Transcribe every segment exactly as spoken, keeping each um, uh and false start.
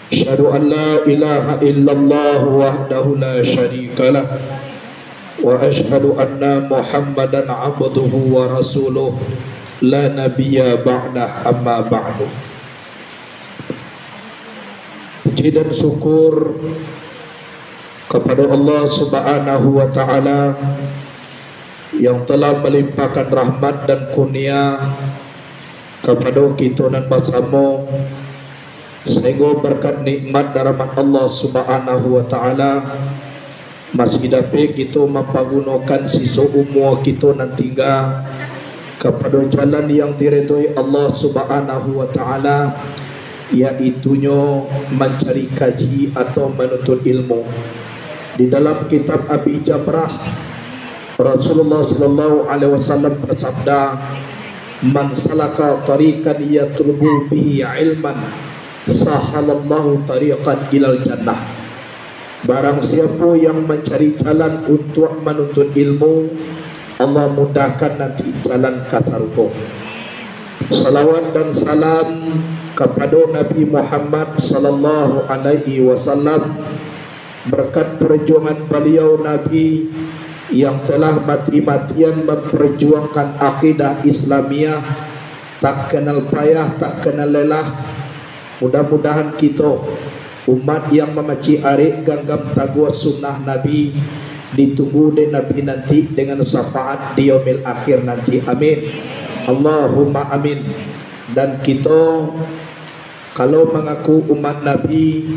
Asyhadu an la ilaha illallah wahdahu la syarikalah, wa asyhadu anna Muhammadan abduhu wa rasuluh, la nabiyya ba'dah, amma ba'du. Puji dan syukur kepada Allah Subhanahu wa Ta'ala yang telah melimpahkan rahmat dan kurnia kepada kito nan basamo, sahinggo berkat nikmat dan rahmat Allah Subhanahu wa Ta'ala, masih dapek kito mampagunokan siso umua kito nan tingga kapado jalan yang diridoi Allah Subhanahu wa Ta'ala, yaitunyo mancari kaji atau manuntut ilmu. Di dalam kitab Abi Jamrah, Rasulullah sallallahu alaihi wasallam bersabda, "Man salaka tariqan yatlubu bihi ilman, sahalallahu tariqan ilal jannah." Barang siapo yang mancari jalan untuak manuntut ilmu, Allah mudahkan nanti jalan ka sarugo. Salawat dan salam kapado Nabi Muhammad sallallahu alaihi wasallam, berkat perjuangan baliau Nabi yang telah mati-matian memperjuangkan akidah Islamiah, tak kenal payah, tak kenal lelah. Mudah-mudahan kito, umat yang mamacik arek ganggam taguah sunnah Nabi, ditunggu dek Nabi nanti dengan syafaat di yaumil akhir nanti. Amin. Allahumma amin. Dan kito, kalau mangaku umat Nabi,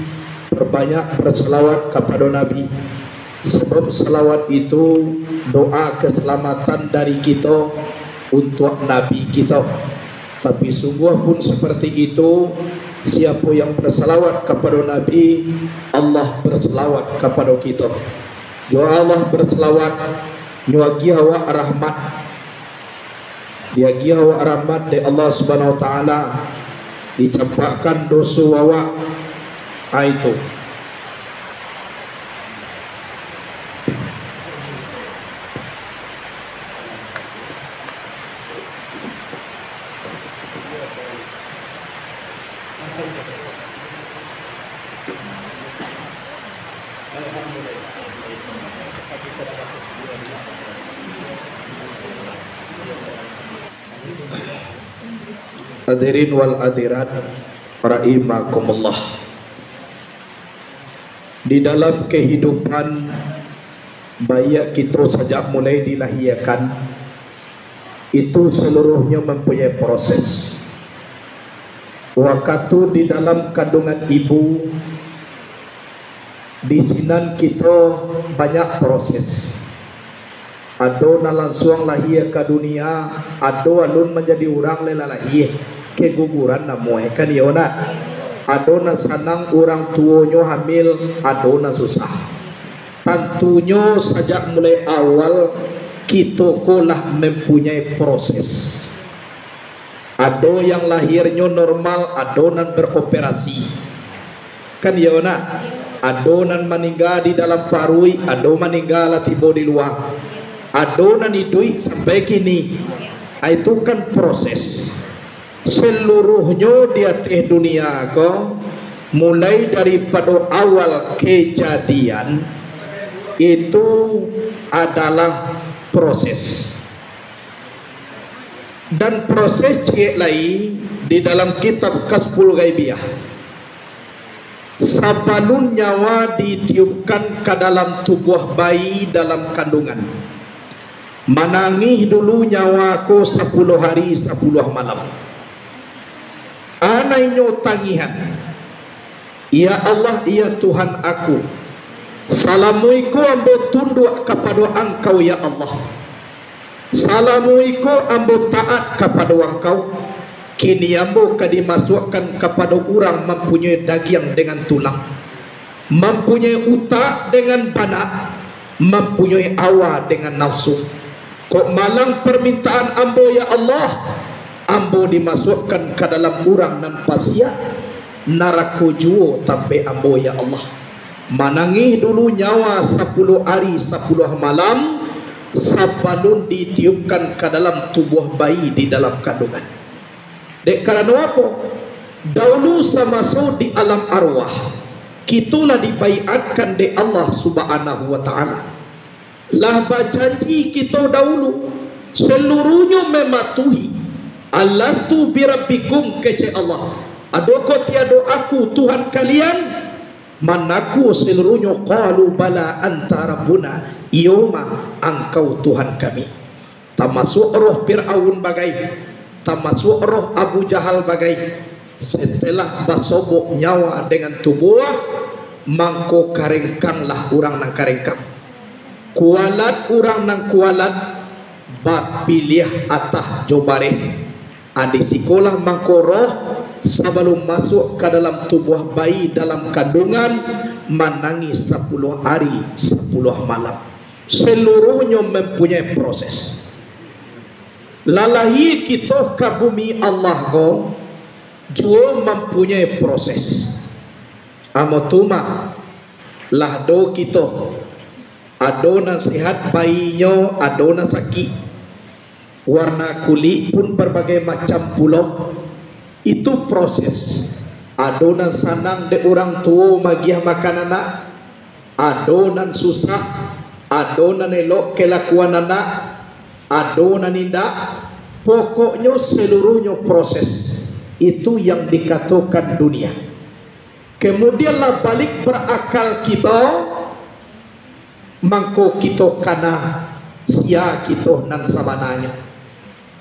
perbanyak berselawat kapado Nabi. Sebab salawat itu doa keselamatan dari kito untuak Nabi kito. Tapi sungguah pun seperti itu, siapo yang berselawat kapado Nabi, Allah berselawat kapado kito. Jo Allah berselawat, nyo agiah awak rahmat. Diagiah awak rahmat dek Allah Subhanahu wa Ta'ala, dicampakkan doso awak. Ah, itu. Hadirin wal hadirat rahimakumullah. Di dalam kehidupan, baiak kito sajak mulai dilahiakan, itu seluruhnyo mampunyai proses. Wakatu di dalam kandungan ibu, di sinan kito banyak proses. Ado nan lansuang lahia ka dunia, ado alun manjadi urang lai lah lahia, keguguran namuah, kan iyo nak? Ado nan sanang urang tuonyo hamil, ado nan susah. Tantunyo sajak mulai awal, kito ko lah mampunyai proses. Ado yang lahirnyo normal, ado nan beroperasi. Kan iyo nak? Ado nan maningga di dalam paruik, ado maningga lah tibo di lua. Ado nan iduik sampai kini. Ah, itu kan proses. Seluruhnyo di ateh dunia ko, mulai daripado awal kejadian, itu adalah proses. Dan proses ciek lai di dalam kitab Kasyful Ghaibiyah. Sabalun nyawa ditiupkan ka dalam tubuah bayi dalam kandungan, manangih dulu nyawa ko sapuluah hari sapuluah malam. Anainyo tangihan, "Ya Allah, ya Tuhan aku, salamo iko ambo tunduak kapado Angkau, ya Allah. Salamo iko ambo taat kapado Angkau. Kini ambo ka dimasuakkan kapado urang mampunyoi dagiang dengan tulang, mampunyoi utak dengan banak, mampunyoi awa dengan nafsu. Kok malang parmintaan ambo, ya Allah, ambo dimasuakkan ka dalam urang nan pasiak, narako juo tampek ambo, ya Allah." Manangih dulu nyawa sapuluah ari sapuluah malam, sabalun ditiupkan ka dalam tubuah bayi di dalam kandungan. Dek karano apo? Daulu samaso di alam arwah, kito lah dibaiatkan dek Allah Subhanahu wa Ta'ala. Lah bajanji kito daulu, seluruhnyo mamatuhi, "Alastu birabbikum," kecek Allah, "Adokah tiado Aku Tuhan kalian?" Manakua seluruhnyo, "Qalu bala anta rabbuna," "Iyo mah, Angkau Tuhan kami." Tamasuak roh Firaun bagai, tamasuak roh Abu Jahal bagai. Setelah basobok nyawa dengan tubuah, mangko karengkanglah urang nan karengkang. Kualat urang nan kualat, bapiliah atah jo bareh. Adi sikolah mangko roh, sabalum masuak ka dalam tubuah bayi dalam kandungan, manangih sapuluah ari, sapuluah malam. Seluruhnyo mampunyai proses. Lah lahia kito ka bumi Allah ko, juo mampunyai proses. Amo tu mah, lah do kito, ado nan sehat bayinyo, ado nan sakik. Warna kulik pun barbagai macam pulo. Itu proses. Ado nan sanang dek urang tuo magiah makan anak, ado nan susah, ado nan elok kelakuan anak, ado nan indak. Pokoknyo seluruhnyo proses. Itu yang dikatokan dunia. Kemudian lah balik barakal kito, mangko kito kana sia kito nan sabananyo.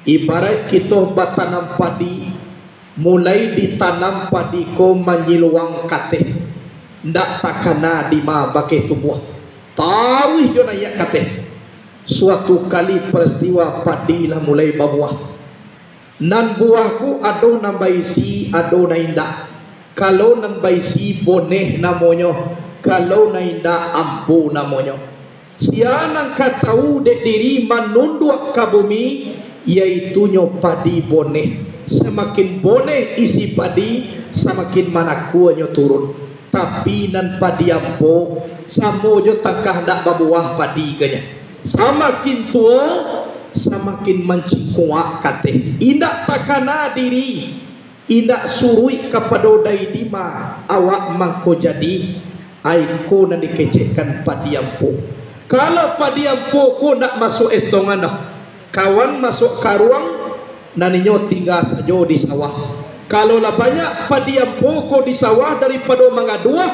Ibaraik kito batanam padi, mulai ditanam padi ko manyiluang kateh, ndak takana dima bakeh tumbuah, taruih jo naiak kateh. Suatu kali peristiwa padi lah mulai babuah. Nan buah ko ado nan baisi, ado nan indak. Kalau nan baisi boneh namonyo, kalau nan indak ampo namonyo. Sia nan ka tawu dek diri manunduak ka bumi, yaitunyo padi boneh. Samakin boneh isi padi, samakin manakuanyo turun. Tapi nan padi ampo, samo jo tangkah ndak babuah padi kanyo. Samakin tuo, samakin mancingkuak kateh. Indak takana diri. Indak suruik kapado dai dima awak mangko jadi, ai ko nan dikecekkan padi ampo. Kalau padi ampo ko ndak masuak etongan doh, kawan masuak karuang, nan inyo tingga sajo di sawah. Kalau lah banyak padi ampo ko di sawah daripado mangaduah,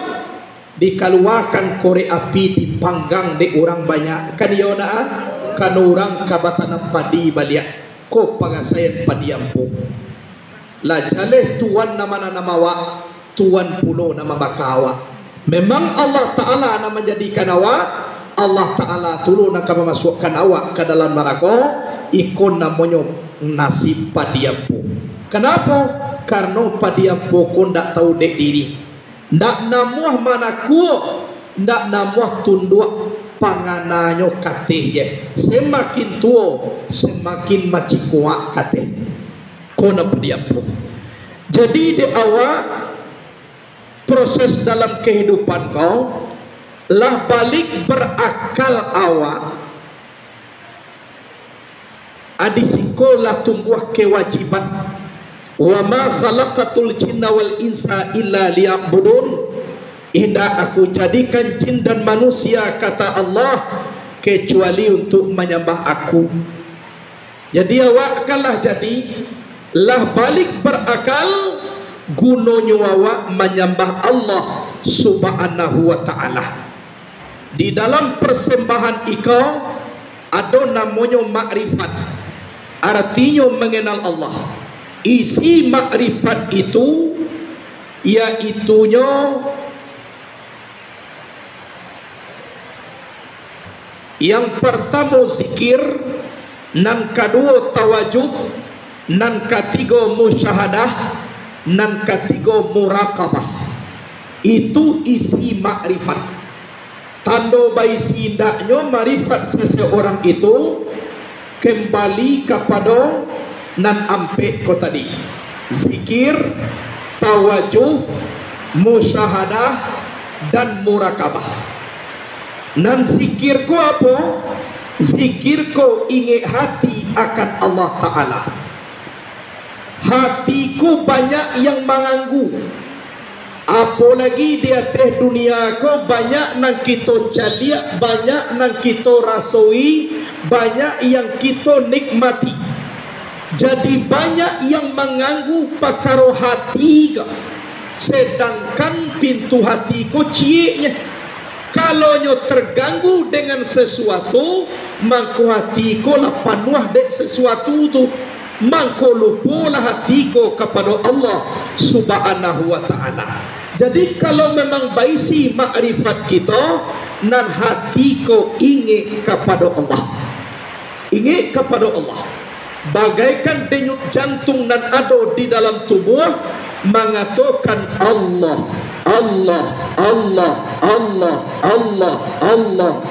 dikaluakan korek api, dipanggang dek urang banyak. Kan iyo nak, kan urang ka batanam padi baliak. Ko parasaian padi ampo. Lah jaleh Tuan nan mananam awak, Tuan pulo nan mambaka awak. Memang Allah Ta'ala nan manjadikan awak, Allah Ta'ala tu lo nan ka mamasuakkan awak ka dalam narako, iko namonyo nasib padi ampo. Kanapo? Karano padi ampo ko ndak tawu dek diri. Ndak namuah manakua, ndak namuah tunduak, pangananyo kateh je. Samakin tuo, samakin macikuak kateh. Ko nan padi ampo. Jadi, dek awak, proses dalam kehidupan ko, lah balik barakal awak, adi siko lah tumbuah kewajiban. "Wa ma khalaqtul jinna wal insa illa liya'budun." Indak Aku jadikan jin dan manusia, kata Allah, kecuali untuk manyambah Aku. Jadi, awak kan lah jadi, lah balik barakal, gunonyo awak manyambah Allah Subhanahu wa Ta'ala. Di dalam persembahan iko ado namonyo makrifat, artinyo mengenal Allah. Isi makrifat itu, yaitunyo yang partamo zikir, nan kaduo tawajuh, nan katigo musyahadah, nan katigo murakabah. Itu isi makrifat. Tando baisi indaknyo makrifat seseorang itu, kembali kapado nan ampek ko tadi, zikir, tawajuh, musyahadah, dan murakabah. Nan zikir ko apo? Zikir ko ingek hati akan Allah Ta'ala. Hati ko banyak yang manganggu. Apolagi di ateh dunia ko, banyak nan kito caliak, banyak nan kito rasoi, banyak yang kito nikmati. Jadi, banyak yang manganggu pakaro hati ko, sedangkan pintu hati ko cieknyo. Kalau nyo terganggu dengan sesuatu, mangko hati ko lah panuah dek sesuatu tu, mangko lupolah hati ko kapado Allah Subhanahu wa Ta'ala. Jadi, kalau memang baisi makrifat kito, nan hati ko ingek kapado Allah. Ingek kapado Allah. Bagaikan denyut jantung nan ado di dalam tubuah, mangatokan, "Allah, Allah,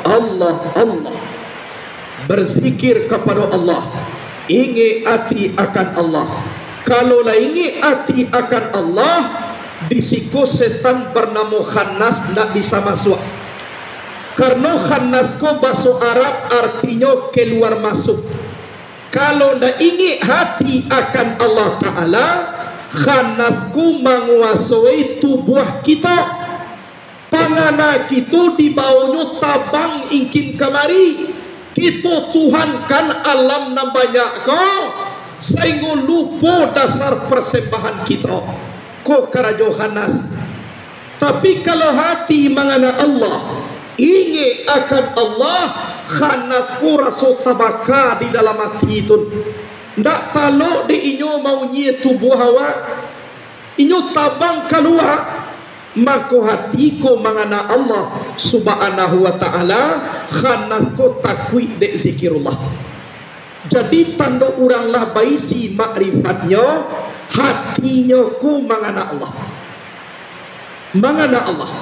Allah." Berzikir kapado Allah, ingek ati akan Allah. Kalau lah ingek ati akan Allah, di siko setan banamo Khannas ndak bisa masuak. Karano Khannas ko baso Arab, artinyo keluar masuk. Kalau ndak ingek hati akan Allah Ta'ala, Khannas ko manguasoi tubuah kito. Pangana kito dibaonyo tabang ingkin kamari. Kito tuhankan alam nan banyak ko, sainggo lupo dasar persembahan kito. Ko karajo Khannas. Tapi, kalau hati mangana Allah, ingek akan Allah, Khannas ko raso tabaka di dalam ati tu. Ndak talok dek inyo maunyie tubuah awak, inyo tabang kalua, mako hati ko mangana Allah Subhanahu wa Ta'ala, Khannas ko takuik dek zikirullah. Jadi, tando urang lah baisi makrifatnyo, hatinyo ko mangana Allah. Mangana Allah.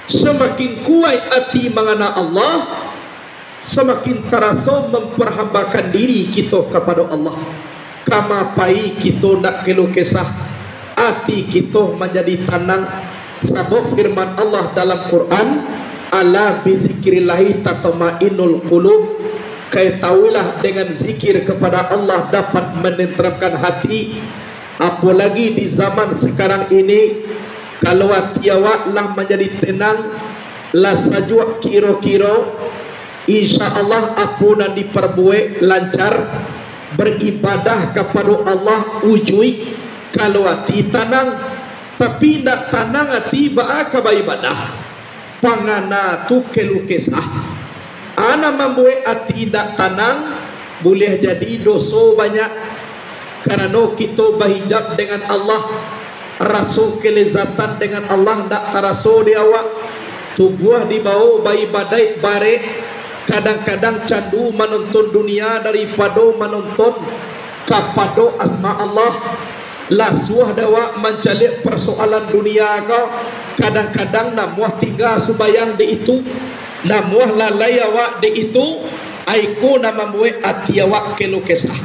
Samakin kuaik ati mangana Allah, samakin taraso mamparhambakan diri kito kapado Allah. Kama pai kito ndak keluh kesah, ati kito manjadi tanang. Sabab firman Allah dalam Quran, "Ala bizikrillahi tatmainnul qulub." Ketahuilah, dengan zikir kepada Allah dapat menenteramkan hati. Apolagi di zaman sekarang ini, kalau ati awak lah manjadi tenang, lah sajuak kiro-kiro, insya Allah, apo nan diparbuek lancar, baribadah kapado Allah ujuik, kalau ati tanang. Tapi, indak tanang ati, baa ka baibadah? Pangana tu keluh kesah. A nan mambuek ati indak tanang, buliah jadi doso banyak. Karano kito bahijab dengan Allah, raso kelezatan dengan Allah ndak taraso di awak. Tubuah dibao baibadaik barek, kadang-kadang candu manonton dunia daripado manonton kapado asma Allah. Lah suah dek awak mancaliak parsoalan dunia ko, kadang-kadang namuah tingga sumbayang dek itu, namuah lalai awak dek itu, a iko nan mambuek ati awak keluh kesah.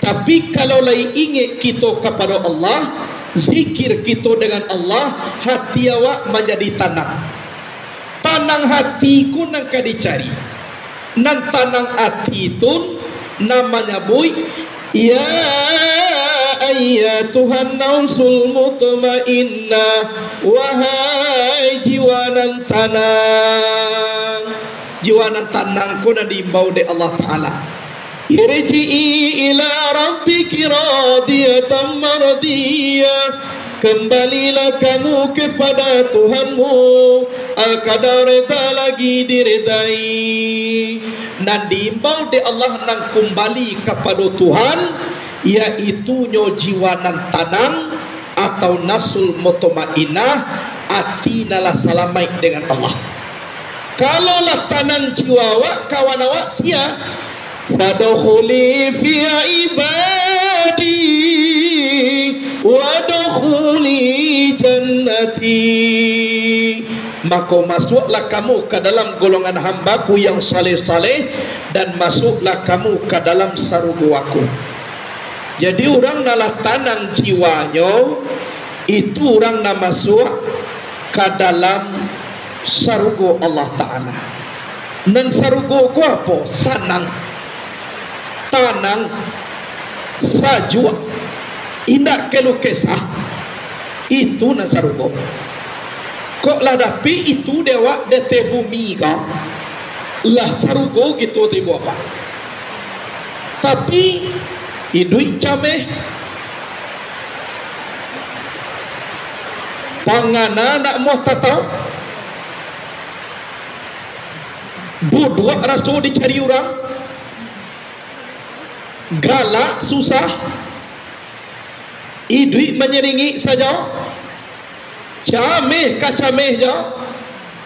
Tapi, kalau lai ingek kito kapado Allah, zikir kito dengan Allah, hati awak manjadi tanang. Tanang hati ko nan ka dicari. Nan tanang ati tu nan manyabuik, "Ya ayyatuhan nafsul mutmainnah, wahai jiwa nan tanang." Jiwa nan tanang ko nan diimbau dek Allah Ta'ala. "Irji'i ila rabbiki radiyatan mardiyah." Kambalilah kamu kepada Tuhanmu, a, ka reda lagi diredai. Nan diimbau dek Allah nan kumbali kapado Tuhan, yaitunyo jiwa nan tanang, atau nafsul mutmainnah, ati nan lah salamaik dengan Allah. Kalau lah tanang jiwa awak, kawan awak, sia? "Fadkhuli fi ibadi, wadkhuli jannati." Mako, masuaklah kamu ka dalam golongan hamba-Ku yang saleh-saleh, dan masuklah kamu ka dalam sarugo Aku. Jadi, urang nan lah tanang jiwanyo, itu urang nan masuak ka dalam sarugo Allah Ta'ala. Nan sarugo ko apo? Sanang, tanang, sajuak. Indak ka lu kesah, itu nan sarugo. Kok lah dapik itu dek awak di ateh bumi ko, lah sarugo gitu, ibu bapak. Tapi, iduik cameh, pangana ndak muah tatau, buduak raso dicari urang, galak susah, iduik manyiringik sajo, cameh ka cameh jo,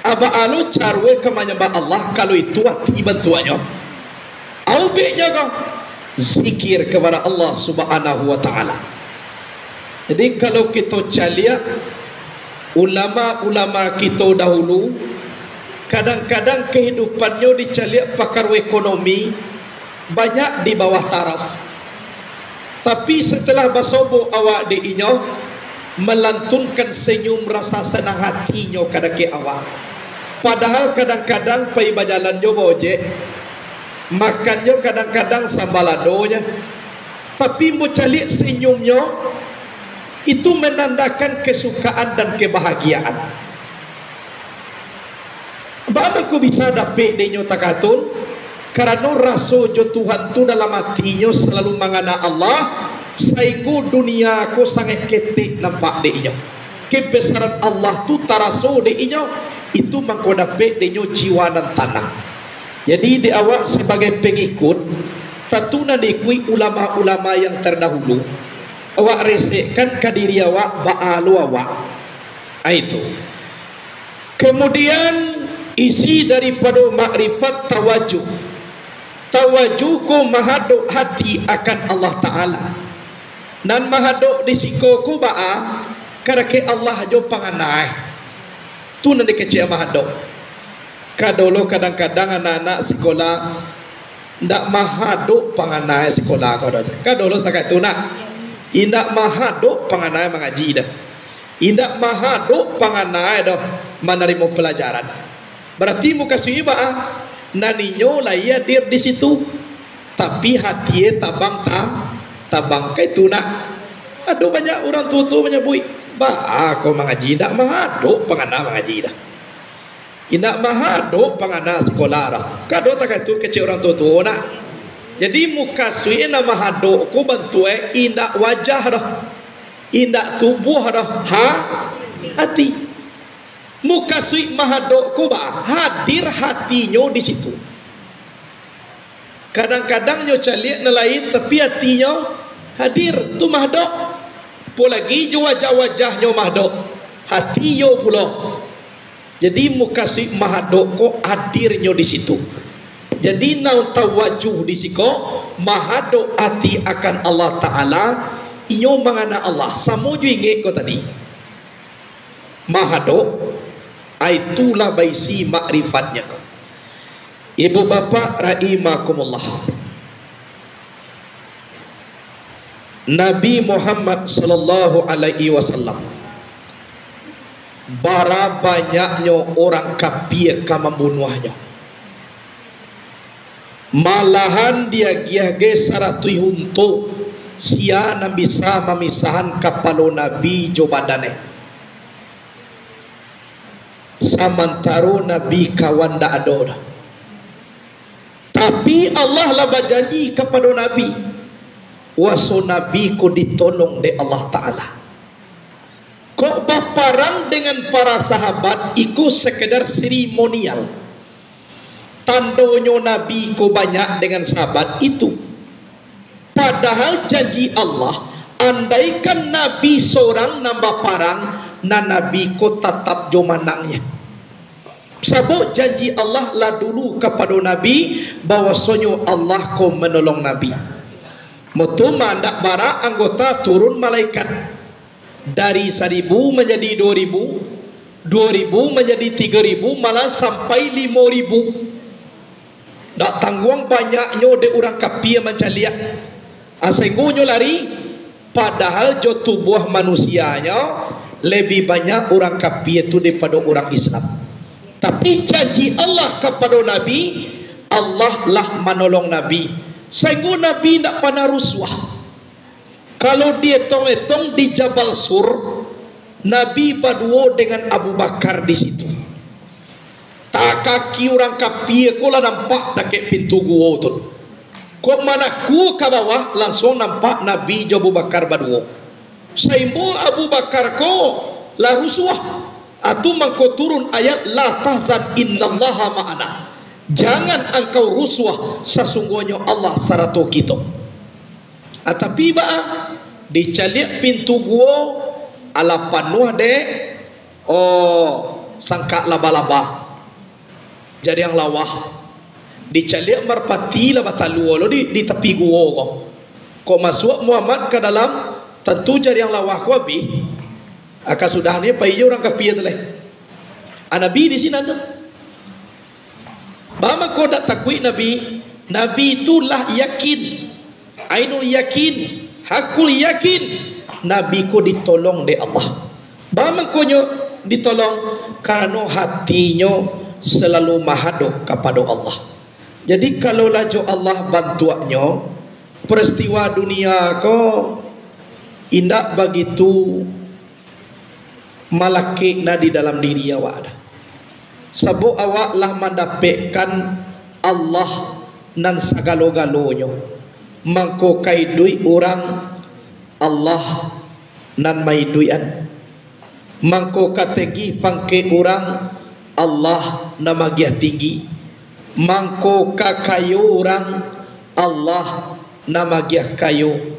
abak alo caruah ka manyambah Allah, kalau itu ati bantuaknyo. Aubeknyo ko, zikir kepada Allah Subhanahu wa Ta'ala. Jadi, kalau kito caliak ulama-ulama kito dahulu, kadang-kadang kehidupannyo dicaliak pakaro ekonomi, banyak di bawah taraf. Tapi, setelah basobok awak dek inyo, malantunkan senyum rasa sanang hatinyo kadake awak. Padahal kadang-kadang pai bajalan jo baojek, makannyo kadang-kadang sambaladonyo, tapi, ambo caliak senyumnyo, itu menandakan kesukaan dan kebahagiaan. Baa mangko bisa dapek dek inyo takatun? Karano raso jo Tuhan tu dalam atinyo salalu mangana Allah, sainggo dunia ko sangaik ketek nampak dek inyo. Kebesaran Allah tu taraso dek inyo, itu mangko dapek dek inyo jiwa nan tanang. Jadi, dek awak sabagai pangikut, tantu nan diikuik ulama-ulama yang tardahulu, awak resekkan ka diri awak, baa lo awak. Ah, itu. Kemudian, isi daripado makrifat tawajuh. Tawajuh ko mahadok hati akan Allah Ta'ala. Nan mahadok di siko ko baa, kadake Allah jo pangana. Tu nan dikecek mahadok. Kadolo kadang-kadang anak-anak sikola ndak mahadok pangana sikola ko doh. Kadolo satakat tu nak. Indak mahadok pangana mangaji doh. Indak mahadok pangana doh manarimo palajaran. Barati mukasuik baa? Nan inyo lai hadir di situ, tapi hatie tabang ta-, tabang ka itu nak. Ado banyak urang tuo-tuo manyabuik, "Baa ko mangaji, indak mahadok pangana mangaji doh. Indak mahadok pangana sikola doh." Kado takah tu kecek urang tuo-tuo nak. Jadi mukasuik nan mahadok ko bantuak e indak wajah doh. Indak tubuah doh, ha-, hati. Mukasuik mahadok ko baa? Hadir hatinyo di situ. Kadang-kadang nyo caliak nan lain, tapi hatinyo hadir, tu mahadok. Apo lagi jo wajah-wajahnyo mahadok, hati iyo pulo. Jadi, mukasuik mahadok ko hadirnyo di situ. Jadi, nan tawajuh di siko, mahadok ati akan Allah Ta'ala, inyo mangana Allah, samo jo ingek ko tadi. Mahadok, a, itulah baisi makrifatnyo. Ibu bapak rahimakumullah. Nabi Muhammad sallallahu alaihi wasallam, bara banyaknyo urang kapia ka mambunuahnyo. Malahan diagiah ge saratuih unto, sia nan bisa mamisahan kapalo Nabi jo badannyo. Samantaro Nabi kawan ndak ado doh. Tapi, Allah lah bajanji kapado Nabi, waso Nabi ko ditolong dek Allah Ta'ala. Kok baparang dengan para sahabat, iko sekedar seremonial. Tandonyo Nabi ko banyak dengan sahabat itu. Padahal janji Allah, andaikan Nabi sorang nan baparang, nan Nabi ko tatap jo manangnyo. Sabab janji Allah lah dulu kapado Nabi, bahwasonyo Allah ko manolong Nabi. Motuma ndak bara anggota turun malaikat. Dari saribu manjadi duo ribu, duo ribu manjadi tigo ribu, malah sampai limo ribu. Ndak tangguang banyaknyo dek urang kapia mancaliak. Sainggonyo lari, padahal jo tubuah manusianyo, labiah banyak urang kapia tu daripado urang Islam. Tapi, janji Allah kapado Nabi, Allah lah manolong Nabi, sainggo Nabi indak panah rusuah. Kalau dietong-etong di Jabal Sur, Nabi baduo dengan Abu Bakar di situ. Takaki urang kapia ko lah nampak dakek pintu guo tu. Kok manakua ka bawah, lansuang nampak Nabi jo Abu Bakar baduo. Saimbo Abu Bakar ko lah rusuah. Atu mangko turun ayat, "La tahzan innallaha ma'ana." Jangan angkau rusuah, sasungguahnyo Allah sarato kito. Ah, tapi baa, dicaliak pintu guo, alah panuah dek, oh, sangkak laba-laba, jariang lawah. Dicaliak marpati lah batalua lo di, di tapi guo ko. Kok masuak Muhammad ka dalam, tantu jariang lawah ko abih. Aka sudah ni, pai jo urang kapia tu lai. Ah, Nabi di sinan tu. Baa mangko dak takuik Nabi? Nabi tu lah yakin, ainul yakin, hakul yakin, Nabi ko ditolong dek Allah. Baa mangkonyo ditolong? Karano hatinyo salalu mahadok kapado Allah. Jadi, kalau lah jo Allah bantuaknyo, peristiwa dunia ko indak bagitu malakik na di dalam diri awak dah. Sabab awak lah mandapekkan Allah nan sagalo-galonyo. Mangko ka iduik urang, Allah nan maiduikan. Mangko ka tenggi pangkek urang, Allah nan magiah tinggi. Mangko ka kayo urang, Allah nan magiah kayo.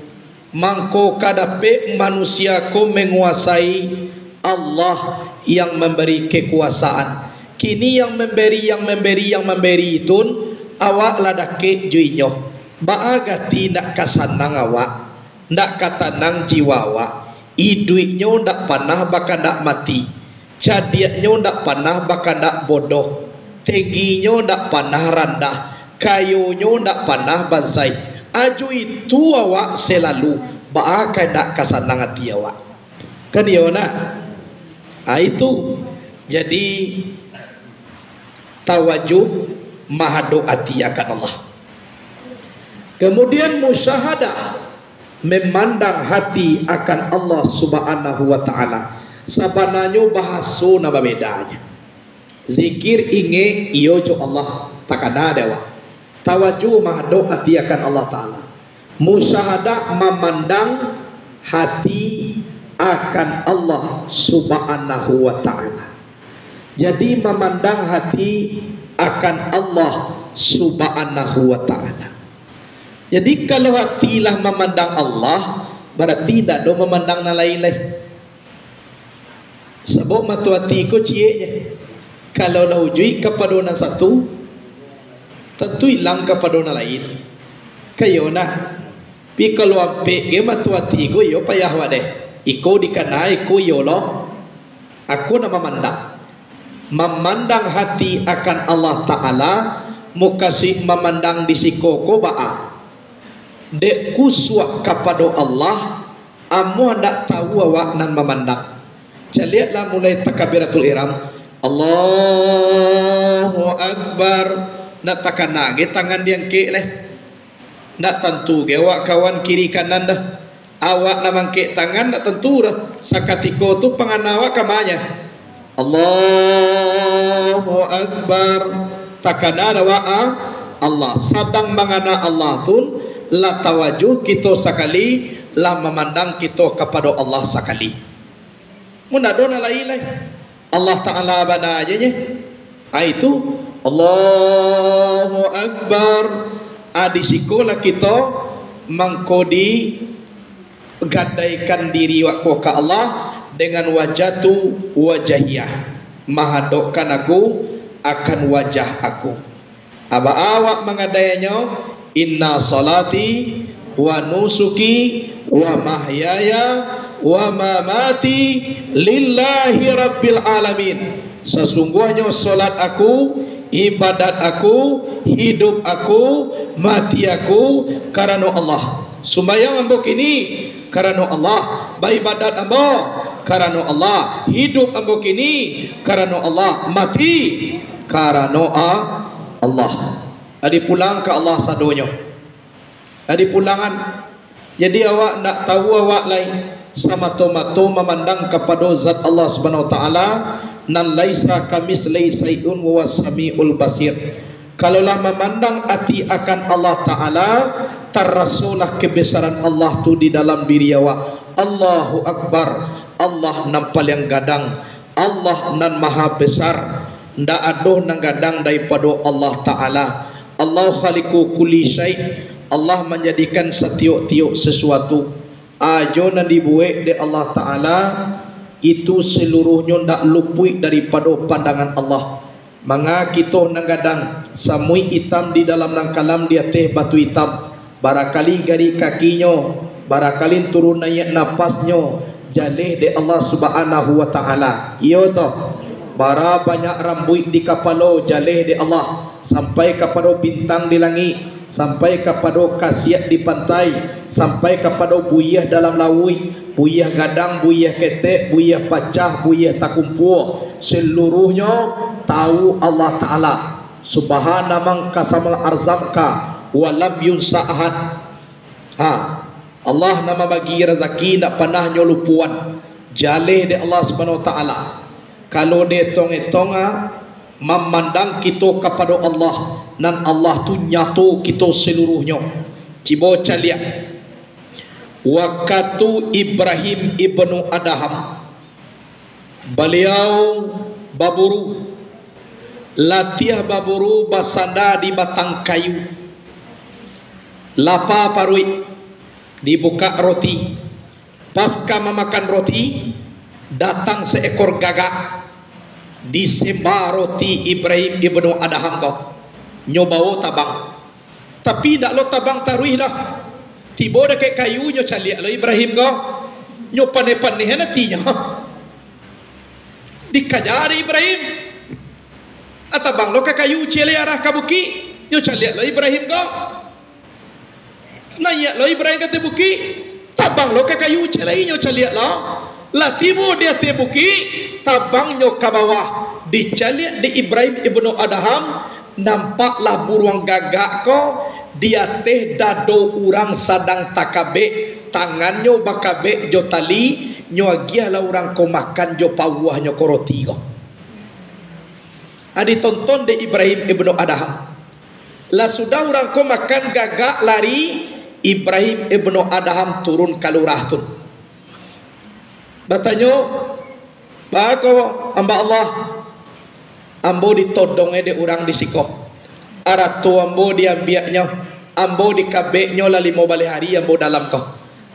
Mangko ka dapek manusia ko manguasai, Allah yang mambari kakuasaan. Kini yang mambari, yang mambari, yang mambari tun, awak lah dakek jo inyo. Baa gati ndak ka sanang awak? Ndak ka tanang jiwa awak. Iduiknyo ndak panah bakandak mati. Cadiaknyo ndak panah bakandak bodoh, tengginyo ndak panah randah, kayonyo ndak panah bansaik. Ajo itu awak salalu, baa ka indak ka sanang ati awak? Kan iyo nak? Ah, itu. Jadi, tawajuh mahadok ati akan Allah. Kemudian musyahadah, memandang hati akan Allah Subhanahu wa Ta'ala. Sabananyo bahaso nan babeda aja. Zikir ingek iyo jo Allah, takana dek awak. Tawajuh mahadok hati akan Allah Ta'ala. Musyahadah mamandang hati akan Allah Subhanahu wa Ta'ala. Jadi, mamandang hati akan Allah Subhanahu wa Ta'ala. Jadi, kalau hati lah mamandang Allah, barati indak do mamandang nan lain lai. Sabab mato ati ko cieknyo, kalau lah ujuik kapado nan satu, tantu ilang kapado nan lain. Ka iyo nah. Tapi kalau ampek ge mato ati ko, iyo payah wak deh. Iko dikana, iko iyo lo. Aku nan mamandang. Mamandang hati akan Allah Ta'ala, mukasuik mamandang di siko ko baa? Dek kusuak kapado Allah, amuah ndak tahu awak nan mamandang. Caliaklah mulai takabiratul ihram, Allahu Akbar, ndak takana ge tangan diangkek leh. Ndak tantu ge awak kawan kiri kanan dah. Awak nan mangkek tangan ndak tantu dah. Sakatiko tu pangana awak ka ma nyo. Allahu Akbar. Takana dah awak, ah, Allah. Sadang mangana Allah tu, lah tawajuh kito sakali, lah mamandang kito kapado Allah sakali. Mun ado nan lain lai, Allah Ta'ala bana aja nyo. Ah, itu, Allahu Akbar. Ah, di sikolah kito mangko digadaikan diri wak ko ka Allah dengan wajah tu, wajahiyah. Mahadokkan aku akan wajah aku. Aba awak mangadainyo, "Inna salati wa nusuki wa mahyaya wa mamati lillahi rabbil alamin." Sasungguahnyo solat aku, ibadat aku, hidup aku, mati aku karano Allah. Sumbayang ambo kini karano Allah, baibadat ambo karano Allah, hidup ambo kini karano Allah, mati karano A-, Allah. Adi pulang ka Allah sadonyo. Adi pulangan. Jadi, awak ndak tahu awak lai, samato-mato mamandang kapado zat Allah Subhanahu wa Ta'ala, nan laisa kamitslihi syai'un wa huwas samiul basir. Kalau lah mamandang ati akan Allah Ta'ala, tarasolah kebesaran Allah tu di dalam diri awak. Allahu Akbar, Allah nan paliang gadang, Allah nan maha besar, ndak ado nan gadang daripado Allah Ta'ala. Allahu khaliqu kulli syai', Allah manjadikan satiok-tiok sasuatu. Ajo nan dibuek dek Allah Ta'ala, itu saluruahnyo ndak lupuik daripado pandangan Allah. Manga kito nan gadang, samuik itam di dalam nan kalam di ateh batu itam, barakali garih kakinyo, barakali turun naiak napasnyo, jaleh dek Allah Subhanahu wa Ta'ala. Iyo toh? Bara banyak rambuik di kapalo, jaleh dek Allah, sampai kapado bintang di langik, sampai kapado kasiak di pantai, sampai kapado buyiah dalam lauik, buyiah gadang, buyiah ketek, buyiah pacah, buyiah takumpua, saluruahnyo tahu Allah Ta'ala. Subhana man qasamal arzaka wa lam yunsa ahad. Ha, Allah nan mambagi razaki ndak panah nyo lupuan. Jaleh dek Allah Subhanahu wa Ta'ala. Kalau dietong-etong, ah, mamandang kito kapado Allah, nan Allah tu nyato kito saluruahnyo. Cubo caliak. Wakatu Ibrahim ibnu Adham, baliau baburu, latiah baburu basanda di batang kayu. Lapa paruik, dibukak roti. Pas ka mamakan roti, datang saekor gagak, disemba roti Ibrahim ibnu Adham ko. Nyo bawo tabang. Tapi ndak lo tabang taruih doh. Tibo dakek kayu, nyo caliak lo Ibrahim ko. Nyo paneh-paneh atinyo. Dikaja dek Ibrahim. Ah, tabang lo ka kayu, ciek lai arah ka bukik. Nyo caliak lo Ibrahim ko. Naiak lo Ibrahim ka ateh bukik, tabang lo ka kayu, ciek lai nyo caliak lo. Lah tibo di ateh bukik, tabang nyo ka bawah. Dicaliak dek Ibrahim ibnu Adham, nampaklah buruang gagak ko di ateh dado urang sadang takabek, tangannyo bakabek jo tali, nyo agiahlah urang ko makan jo pauahnyo ko roti ko. Ah, ditonton dek Ibrahim ibnu Adham. Lah sudah urang ko makan gagak lari, Ibrahim ibnu Adham turun ka lurah tu. Batanyo, "Baa ko, hamba Allah?" "Ambo ditodong dek urang di siko. Arato ambo diambiaknyo, ambo dikabeknyo lah limo baleh ari ambo dalam ko.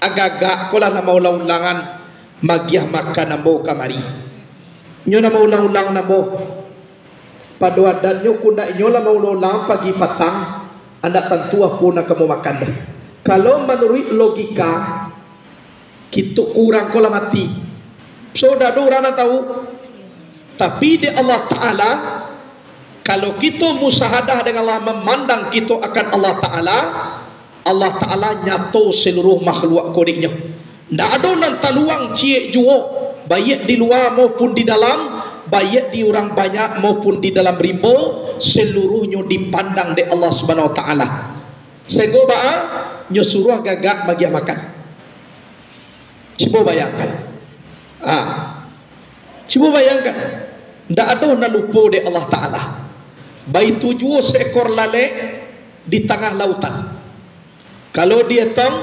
Ah, gagak ko lah nan maulang-ulangan magiah makan ambo kamari." Nyo nan maulang-ulang ambo. Pado adatnyo, kundak inyo lah maulang-ulang pagi patang, indak tantu apo nan ka mamakan doh. Kalau manuruik logika, kito ko urang ko lah mati. So, ndak ado urang nan tahu. Tapi dek Allah Ta'ala, kalau kito musahadah dengan Allah, mamandang kito akan Allah Ta'ala, Allah Ta'ala nyato saluruah makhluk ko dek-Nyo. Ndak ado nan taluang ciek juo, baiak di lua maupun di dalam, baiak di urang banyak maupun di dalam rimbo, saluruahnyo dipandang dek Allah Subhanahu Wa Ta'ala. Sainggo baa? Nyo suruah gagak magiah makan. Cubo bayangkan. Ah. Cubo bayangkan, ndak ado nan lupo dek Allah Ta'ala. Baitu juo seekor lalek di tangah lautan. Kalau dietong,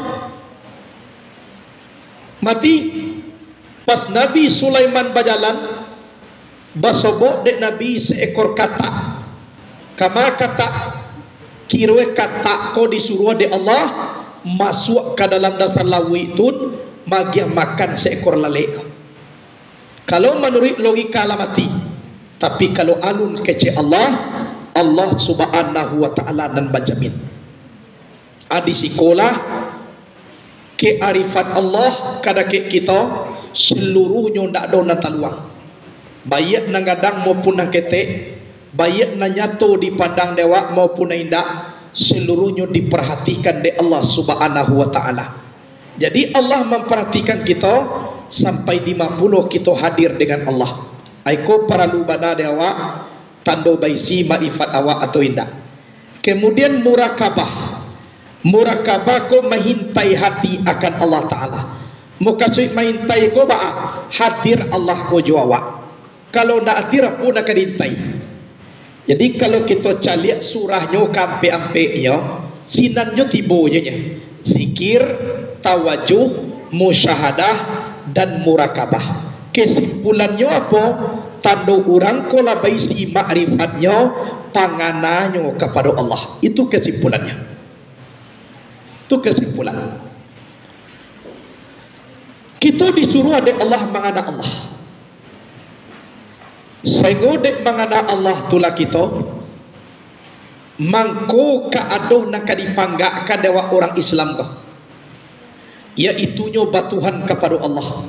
mati. Pas Nabi Sulaiman bajalan, basobok dek Nabi seekor katak. Kama katak? Kiroe katak ko disuruah dek Allah masuak ka dalam dasar lauik tu, magiah makan seekor lalek. Kalau manuruik logika lah mati, tapi kalau alun kecek Allah, Allah Subhanahu Wa Ta'ala nan bajamin. Ah, di sikolah kearifan Allah kadakek kito, saluruahnyo ndak ado nan taluang. Baiak nan gadang maupun nan ketek, baiak nan nyato dipandang dek awak maupun nan indak, saluruahnyo diparhatikan dek Allah Subhanahu Wa Ta'ala. Jadi, Allah mamparhatikan kito sampai dima pulo kito hadir dengan Allah. Aiko paralu bana dek awak, tando baisi makrifat awak atau indak. Kemudian, murakabah. Murakabah ko maintai hati akan Allah Ta'ala. Mukasuik maintai ko baa? Hadir Allah ko jo awak. Kalau ndak hadir, apo nan ka diintai? Jadi, kalau kito caliak surahnyo kaampek-ampeknyo, sinan jo tibo jo nyo. Zikir, tawajuh, musyahadah, dan murakabah. Kesimpulannyo apo? Tando urang ko lah baisi makrifatnyo, pangananyo kapado Allah. Itu kesimpulannyo. Itu kesimpulan. Kito disuruah dek Allah mangana Allah. Sainggo dek mangana Allah tu lah kito, mangko ka ado nan ka dipanggakkan dek awak urang Islam ko, yaitunyo batuhan kapado Allah.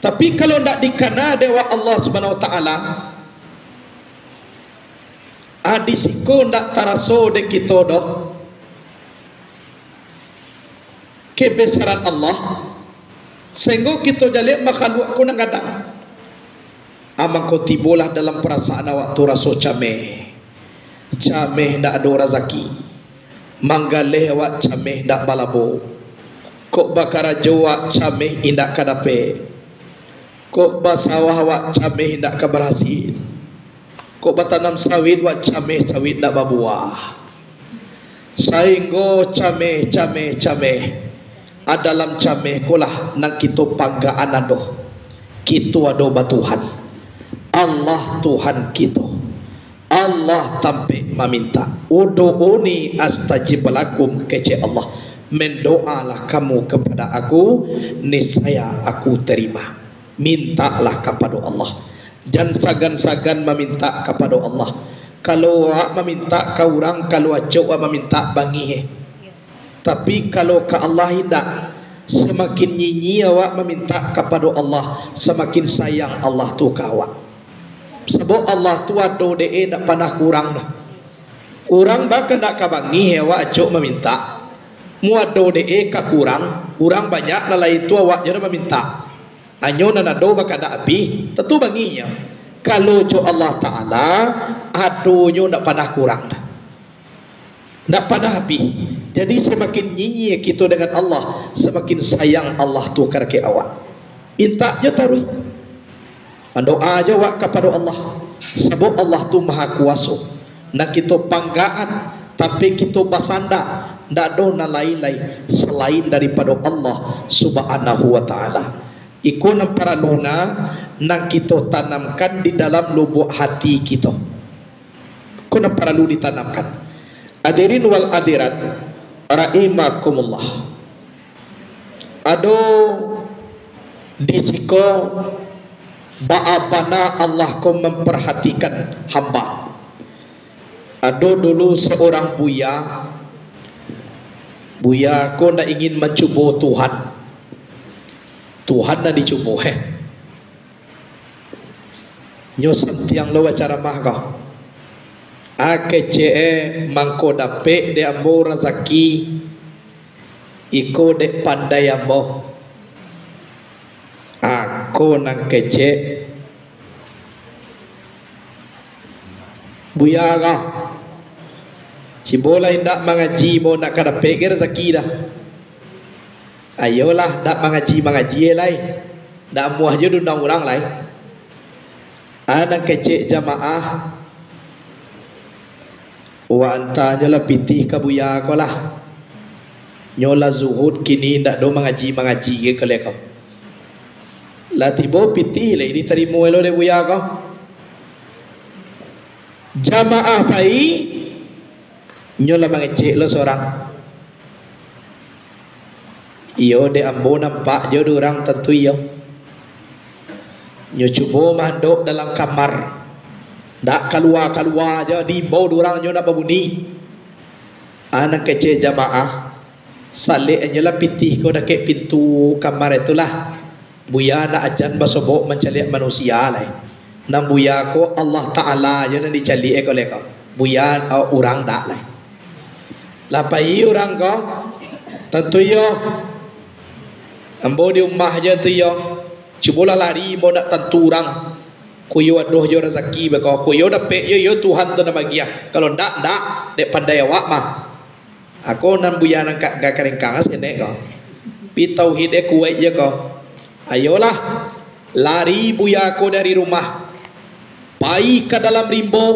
Tapi, kalau ndak dikana dek awak Allah Subhanahu Wa Taala, ah, di siko ndak taraso dek kito doh kebesaran Allah, sainggo kito jaliak makhluk ko nan gadang. Ah, mangko tibolah dalam parasaan awak tu raso cameh. Cameh ndak ado razaki. Manggaleh awak cameh ndak balabo. Kok bakarajo awak cameh indak ka dapek. Kok basawah awak cameh indak ka barasil. Kok batanam sawit awak cameh sawit ndak babuah. Sainggo cameh, cameh, cameh. Ah, dalam cameh ko lah nan kito panggaan ado. Kito ado batuhan. Allah Tuhan kito. Allah tampek mamintak. "Ud'uni astajib lakum," kecek Allah. "Mendoalah kamu kepada Aku, niscaya Aku terima." Mintaklah kapado Allah. Jan sagan-sagan mamintak kapado Allah. Kalau awak mamintak ka urang, kalau acok awak mamintak, bangih, eh. Tapi, kalau ka Allah indak, samakin nyinyia awak mamintak kapado Allah, samakin sayang Allah tu ka awak. Sabab Allah tu ado dek e, ndak panah kurang doh. Urang bakandak ka bangih awak acok mamintak. Mun ado dek e ka kurang, urang banyak nan lain tu awak jo nan mamintak. Hanyo nan ado bakandak abih, tantu bangih nyo. Kalau jo Allah Ta'ala, adonyo ndak panah kurang doh. Ndak panah abih. Jadi, samakin nyinyia kito dengan Allah, samakin sayang Allah tu kabake awak. Mintak jo taruih. Mandoa jo awak kapado Allah. Sabab Allah tu Maha Kuaso. Nan kito panggaan, tampek kito basanda, ndak ado nan lain lai salain daripado Allah Subhanahu wa Ta'ala. Iko nan paralu na, nan kito tanamkan di dalam lubuak hati kito. Ko nan paralu ditanamkan. Hadirin wal hadirat rahimakumullah. Ado di siko baa bana Allah ko mamparhatikan hamba. Ado dulu saurang buya, buya ko ndak ingin mancubo Tuhan. Tuhan nan dicubo, heh. Nyo santiang lo bacaramah ko. Ah, kecek e, mangko dapek dek ambo razaki, iko dek pandai ambo. Ah, ko nan kecek. Buya ko, cubolah indak mangaji, ambo ndak ka dapek ge razaki doh. Ayolah, ndak mangaji-mangaji lai. Ndak amuah jo diundang urang lai. Ah, nan kecek jamaah, wak antanyolah pitih ka buya ko lah. Nyo lah zuhud kini, ndak do mangaji-mangaji ge kaleh ko. Lah tibo pitih lai ditarimo lo dek buya ko. Jamaah pai, nyo lah mangecek lo sorang. Iyo, dek ambo nampak jo di urang, tantu iyo. Nyo cubo mandok dalam kamar, ndak kalua-kalua jo, diimbau di urang nyo ndak babuni. Ah, nan kecek jamaah, salek nyo lah pitih ko dakek pintu kamar itu lah. Buya ndak ajan basobok mancaliak manusia lai. Nan buya ko Allah Ta'ala jo nan dicaliak e ko lai ko. Buya, uh, urang ndak lai. Lah pai urang ko, tantu iyo. Ambo di umah je tu iyo. Cubolah lari, ambo ndak tantu urang. Ko iyo ado jo razaki beko. Ko iyo dapek jo, iyo Tuhan tu nan bagiah. Kalau ndak, ndak. Dek pandai awak mah. Ako nan buya nan ka, ka karingkang sinek ko. Pi tauhid e kuaik je ko. Ayolah, lari buya ko dari rumah. Pai ka dalam rimbo.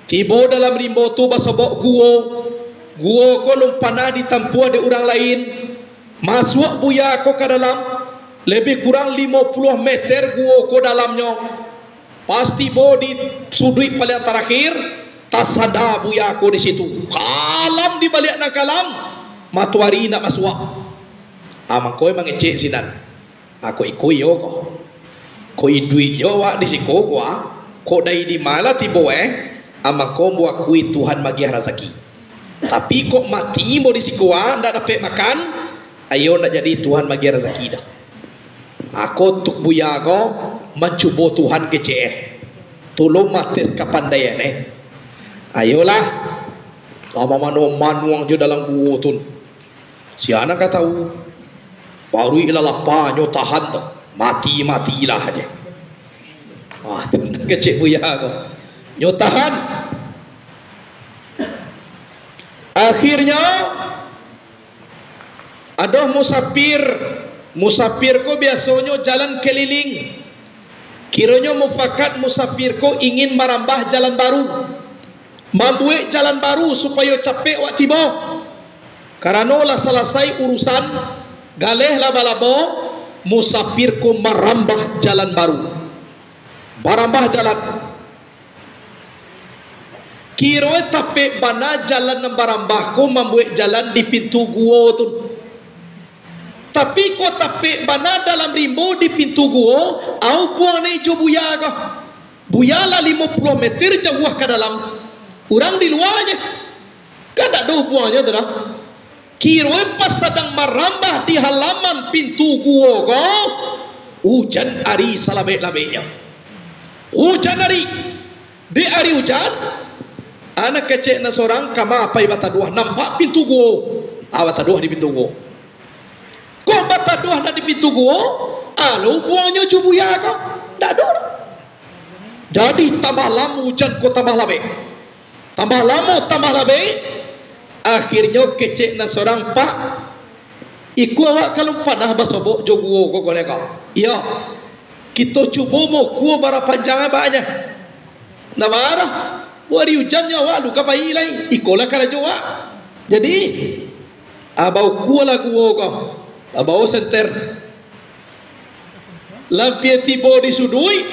Tibo dalam rimbo tu basobok guo. Guo ko lun panah ditampuah dek urang lain. Masuak buya ko ka dalam, lebih kurang limo puluah meter guo ko dalamnyo. Pas tibo di suduik paliang tarakhir, tasada buya ko di situ. Kalam di baliak nan kalam, matoari indak masuak. Ah, mangko mangecek sinan. Ah, kok iko iyo ko. Kok iduik jo awak di siko ko, ah. Kok dari di ma lah tibo, eh? Ah, mangko ambo akui Tuhan magiah razaki. Tapi kok mati ambo di siko, ah, ndak dapek makan, ayo ndak jadi Tuhan magiah razaki dah. Ako tu buya ko mancubo Tuhan kecek eh. Tolong mates kapandaian eh. Ayolah. Lama mano manuang jo dalam guo tu. Sia nan ka tahu. Paruik lah lapa nyo tahan tu. Mati-matilah je. Wah, tu kecek buya ko. Nyo tahan. Akhirnyo, ado musafir. Musafir ko biasonyo jalan keliling. Kironyo mufakat musafir ko ingin marambah jalan baru. Mambuek jalan baru supayo capek wak tibo. Karano lah salasai urusan, galeh lah balabo, musafir ko marambah jalan baru. Marambah jalan. Kironyo tapek bana jalan nan barambah ko mambuek jalan di pintu guo tu. Tapi kok tapek bana dalam rimbo di pintu guo, au puang nai jo buya ko. Buya lah limo puluah meter jauah ka dalam. Urang di lua je. Kan ndak ado puangnyo tu dah. Kironyo pas sadang marambah di halaman pintu guo ko, ujan ari salabek-labeknyo. Ujan ari. Di ari ujan, anak kecek nan sorang kama pai bataduah, nampak pintu guo. Ah, bataduah di pintu guo. Kok bataduah nan di pintu guo? Alo buangnyo jo buya ko? Ndak ado. Jadi tambah lamo ujan ko tambah labek. Tambah lamo, tambah labek. Akhirnyo kecek nan sorang, "Pak, iko awak ka lun panah basobok jo guo ko, ko, ko." "Iyo, kito cubo maukur bara panjang banyak." "Ndak baa doh, ari ujan nyo awak lu ka pai lai. Iko lah karajo awak." Jadi, ah, baukur lah guo ko. Ah, bao senter. Lampia tibo di suduik,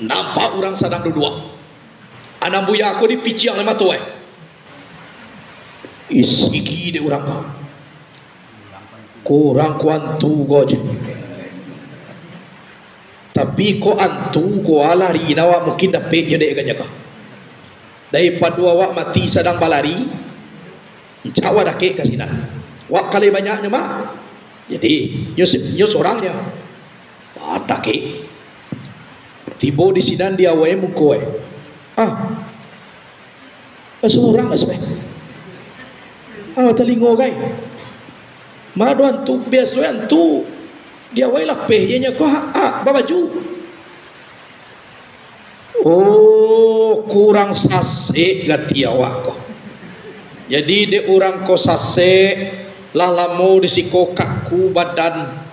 nampak urang sadang duduak. Anak buya ko dipiciang dek mato, eh. Isigi dek urang ko. Ko urang ko antu ko je. Tapi ko antu ko lari, nah, awak mungkin dapek je dek agaknyo ko. Daripado awak mati sadang balari, rancak awak dakek ka sinan. Awak ka lai banyaknyo, Mak. Jadi, nyo, nyo sorang nyo. Wah, dakek. Tibo di sinan di awak muko, eh. Ah. Eh, surang lah, sudah. Ah, talingo, gai. Mado antu, biaso antu. Di awak lapeh je nyo ko, ah, babaju. Oh, kurang sasek gati awak ko. Jadi, dek urang ko sasek, lah lamo di siko kaku badan.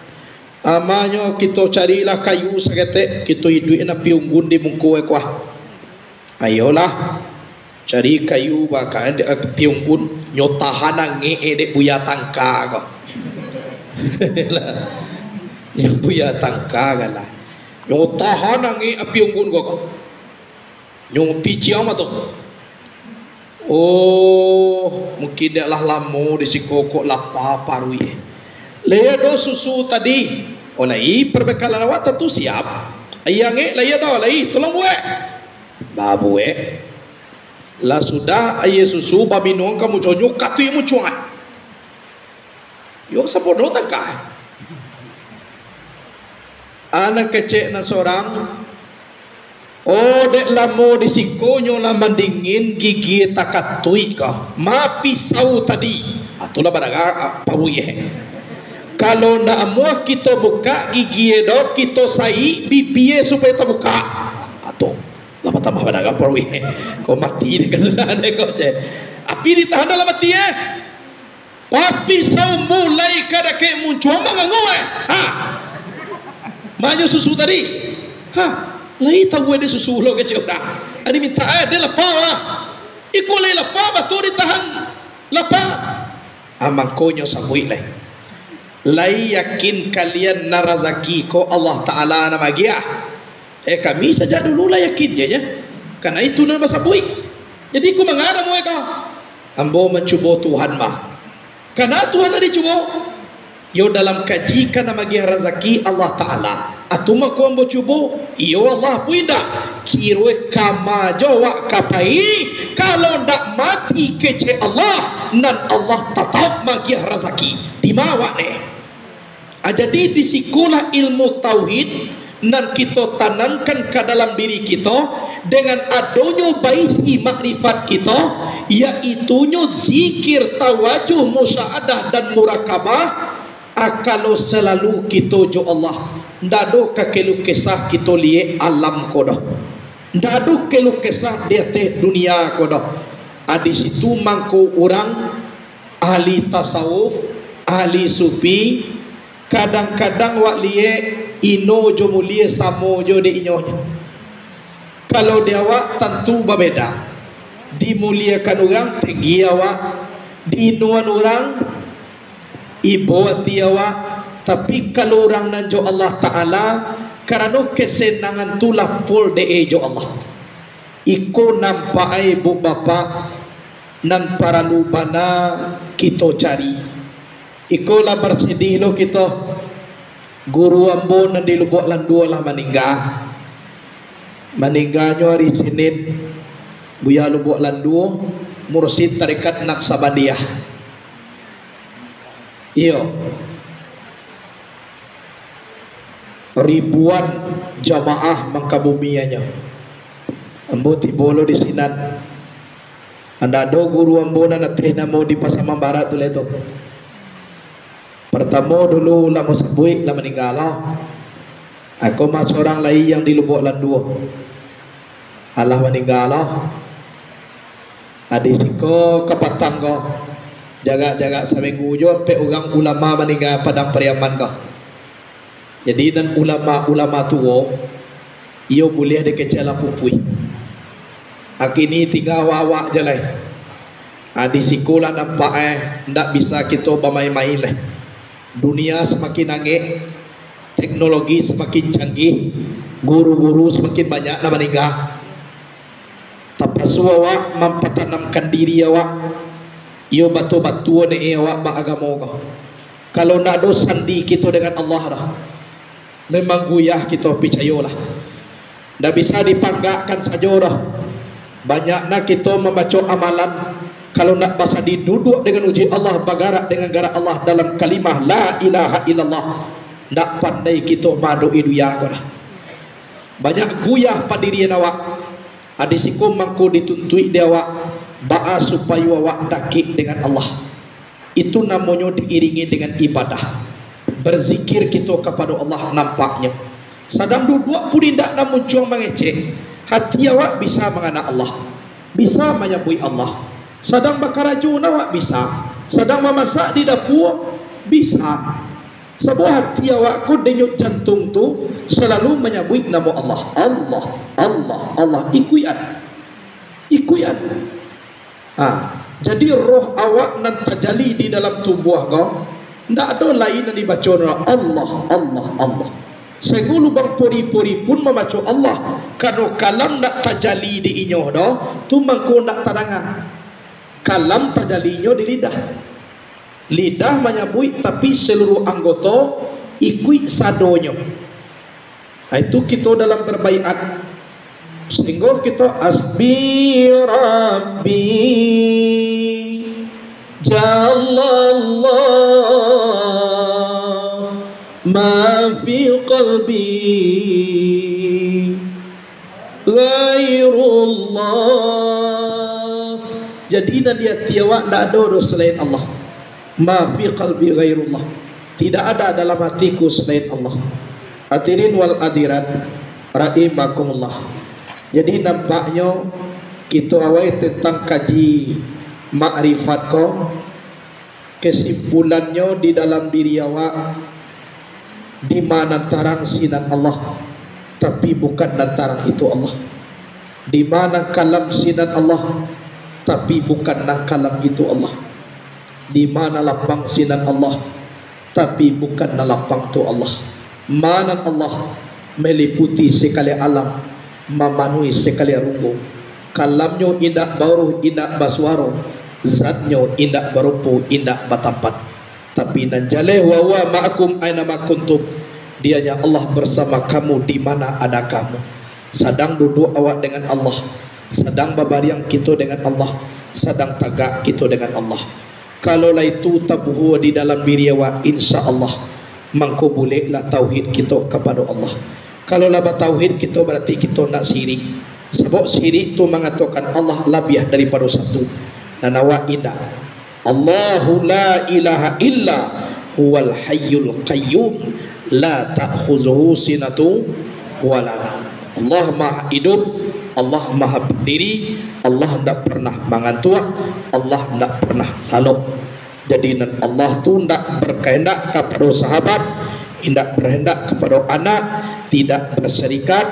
Amanyo kito carilah kayu saketek, kito iduikan api unggun di muko e ko ah. Ayolah, cari kayu bakar di api unggun, nyo tahan angek e dek buya tangka ko. Nyo buya tangka kan lah. Nyo tahan angek api unggun ko. Nyo piciang mah tu. Oh, mungkin dek lah lamo di siko kok lapa paruik. Lai ado susu tadi. Oh, lai perbekalan awak tantu siap. Aia angek lai ado, lai, tolong buek. Babuek. Lah sudah aia susu, baminum ka muconyo, katuik muncuang. Yo, sapono tangka. Anak kecek nan sorang, oh, dek lamo di siko nyo lah mandingin, gigi takatuik ko. Ma pisau tadi. Ah, tu lah badagang, ah, paruik e. Kalau ndak amuah kito bukak gigi e doh, kito saik bibia e supayo tabukak. Ah, tu. Lah batambah badagang paruik e. Ko mati dek kasusahan e ko, ceh. Api ditahan dalam ati, eh. Pas pisau mulai ka dakek muncuang, mangango, eh. Ha. Manyo susu tadi. Ha. Lai tahu ade susu lo kecek urang. Ade minta, eh, ade lapa, ah. Iko lai lapa, batua ditahan lapa. Ah, mangkonyo sabuik lai. Lai yakin kalian nan razaki ko Allah Ta'ala nan magiah? Eh, kami sajak dulu lah yakin je, nya. Karena itu nan basabuik. Jadi, ku mangana muai kau? Ambo mancubo Tuhan mah. Karena Tuhan nan dicubo. Yo dalam kaji ka nan magiah razaki Allah Ta'ala. Atu mako ambo cubo, iyo Allah pun indak. Kiro kama jo awak ka pai, kalau ndak mati kecek Allah, nan Allah tatap magiah razaki. Di ma awak ne? Ah, jadi, di sikolah ilmu tauhid nan kito tanamkan ka dalam diri kito, dengan adonyo baisi makrifat kito, yaitunyo zikir, tawajuh, musyahadah, dan murakabah, ah, kalau salalu kito jo Allah, ndak ado ka keluh kesah kito liek alam ko doh. Ndak ado keluh kesah di ateh dunia ko doh. Ah, di situ mangko urang ahli tasawuf, ahli sufi, kadang-kadang wak liek ino jo mulie samo jo dek inyo. Kalau di awak tantu babeda. Dimuliakan urang tinggi awak, diinoan urang ibo ati awak. Tapi kalau urang nan jo Allah Ta'ala, karano kesenangan tu lah full dek e jo Allah. Iko nampak ai, bu bapak, nan paralu bana kito cari. Iko lah basadih lo kito. Guru ambo nan di Lubuak Landuo lah maningga. Maningganyo ari Sinin, Buya Lubuak Landuo, mursid tarekat Naksabandiah. Iyo. Ribuan jamaah mangkabumiannyo. Ambo tibo lo di sinan. Ndak ado guru ambo nan ateh namo di Pasaman Barat tu lai tu. Partamo dulu lah ambo sabuik lah maningga lo. Ako mah surang lai yang di Lubuak Landuo. Alah maningga lo. Adi siko kapatang ko, jagak-jagak saminggu jo ampek urang ulama maningga Padang Pariaman ko. Jadi, nan ulama-ulama tuo, iyo buliah dikecek lah pupuih. Akini tingga awak-awak je lai. Adi siko lah nampak, eh, ndak bisa kito bamain-main lai. Dunia samakin angek, teknologi samakin canggih, guru-guru samakin banyak nan maningga. Tapaso awak mampatanamkan diri awak, iyo batua-batua ni awak baagamo ko. Kalau ndak ado sandi kito dengan Allah doh, memang guyah kito, picayolah. Ndak bisa dipanggakkan sajo doh. Banyak nah kito mambaco amalan, kalau ndak basandi duduak dengan uji Allah, bagarak dengan garak Allah dalam kalimah la ilaha illallah, ndak pandai kito maadoki dunia ko doh. Banyak guyah pandirian awak. Adi siko mangko dituntuik di awak, baa supayo awak dakek dengan Allah. Itu namonyo diiringi dengan ibadah. Berzikir kito kapado Allah nampaknyo. Sadang duduak pun indak nan muncuang mangecek. Hati awak bisa mangana Allah. Bisa manyabuik Allah. Sadang bakarajo nah awak bisa. Sadang mamasak di dapua, bisa. Sabuah hati awak ko denyut jantung tu salalu manyabuik namo Allah. Allah, Allah, Allah. Ikuian. Ikuian. Ha. Jadi, roh awak nan tajali di dalam tubuah ko, ndak ado lain nan dibaco, Allah, Allah, Allah. Sainggo lubang pori-pori pun mambaco Allah. Kano kalam ndak tajali di inyo doh, tu mangko ndak tadanga. Kalam tajalinyo di lidah. Lidah manyabuik, tapi saluruh anggoto ikuik sadonyo. Nah, itu kito dalam berbaiat. Sainggo kito, "Hasbi Rabbi, Jallallah, ma fi qalbi." Ghairullah. Jadi, nan di ati awak ndak ado doh selain Allah. Ma fi qalbi ghairullah. Tidak ada dalam hatiku selain Allah. Hadirin wal hadirat rahimakumullah. Jadi, nampaknyo kito awai tentang kaji Makrifat ko, kesimpulannyo di dalam diri awak, di ma nan tarang sinan Allah, tapi bukan nan tarang itu Allah. Di ma nan kalam sinan Allah, tapi bukan nan kalam itu Allah. Di ma nan lapang sinan Allah, tapi bukan nan lapang tu Allah. Ma nan Allah meliputi sakali alam, mamanuhi sakali runggu. Kalamnyo indak bauruh, indak basuaro, zatnyo indak barupo, indak batampat. Tapi nan jaleh, wa huwa ma'akum aina ma kuntum, Dianya Allah bersama kamu di mana ada kamu. Sadang duduak awak dengan Allah, sadang babariang kito dengan Allah, sadang tagak kito dengan Allah. Kalau lah itu tabuhua di dalam diri awak, insya Allah, mangko buleklah tauhid kito kapado Allah. Kalau lah batauhid kito, barati kito ndak sirik. Sabab sirik tu mangatokan Allah labiah daripado satu. Nan awak indak. Allahu la ilaha illa huwal hayyul qayyum, la ta'khuzuhu sinatu wa la naum. Allah Maha Idup, Allah Maha Berdiri, Allah ndak pernah mangantuak, Allah ndak pernah lalok. Jadi, nan Allah tu ndak berkehendak kapado sahabat, indak berkehendak kapado anak, tidak berserikat.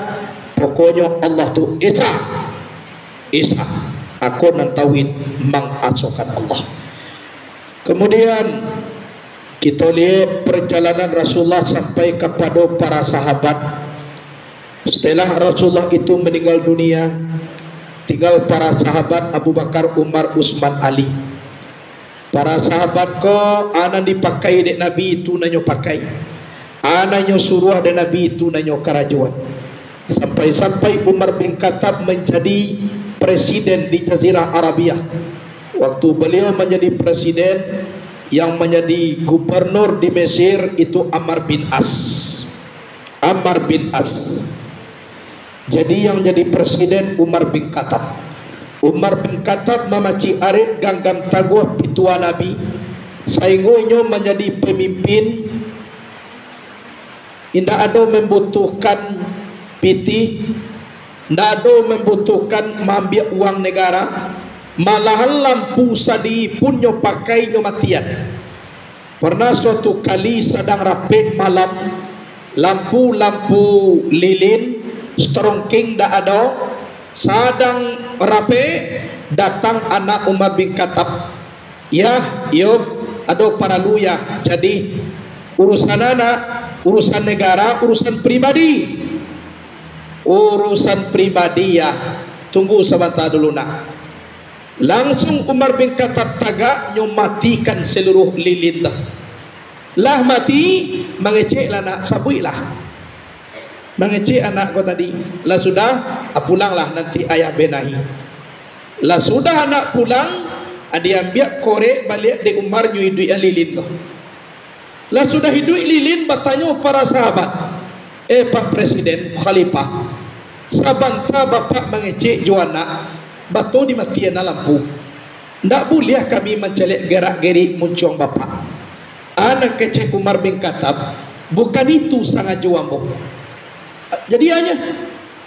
Pokoknyo Allah tu Esa. Esa. Ako nan tauhid mangasokan Allah. Kemudian, kito liek perjalanan Rasulullah sampai kapado para sahabat. Setelah Rasulullah itu meninggal dunia, tinggal para sahabat Abu Bakar, Umar, Utsman, Ali. Para sahabat ko, a nan dipakai dek Nabi, itu nan nyo pakai. A nan nyo suruah dek Nabi, itu nan nyo karajoan. Sampai-sampai Umar bin Khattab manjadi presiden di Jazirah Arabiah. Waktu baliau manjadi presiden, yang manjadi gubernur di Mesir itu Amr bin As. Amr bin As. Jadi, yang jadi presiden Umar bin Khattab. Umar bin Khattab mamacik arit ganggam taguah pituah Nabi, sainggo inyo manjadi pamimpin, indak ado mambutuhkan pitih, indak ado mambutuhkan maambiak uang negara, malahan lampu sadiri pun nyo pakai, nyo matian. Pernah suatu kali sadang rapek malam, lampu-lampu lilin, strongking dak ado, sadang rapek, datang anak Umar bin Khattab. "Yah, iyo, ado paralu, Yah. Jadi, urusan anak, urusan negara, urusan pribadi." "Urusan pribadi, Yah. Tunggu sabanta dulu, Nak." Langsung Umar bin Khattab tagak, nyo matikan saluruah lilin tu. Lah mati, mangeceklah anak, sabuiklah. Mangecek anak ko tadi, "Lah sudah, ah, pulanglah, nanti ayah benahi." Lah sudah anak pulang, ah, diambiak korek baliak dek Umar, nyo iduikan lilin ko. Lah sudah iduik lilin, batanyo para sahabat, "Eh, Pak Presiden, Khalifah, sabanta Bapak mangecek jo anak, batua dimatian lampu. Ndak buliah kami mancaliak garak-gerik muncuang Bapak." A nan kecek Umar bin Khattab, "Bukan itu sangajo ambo." Jadi, hanya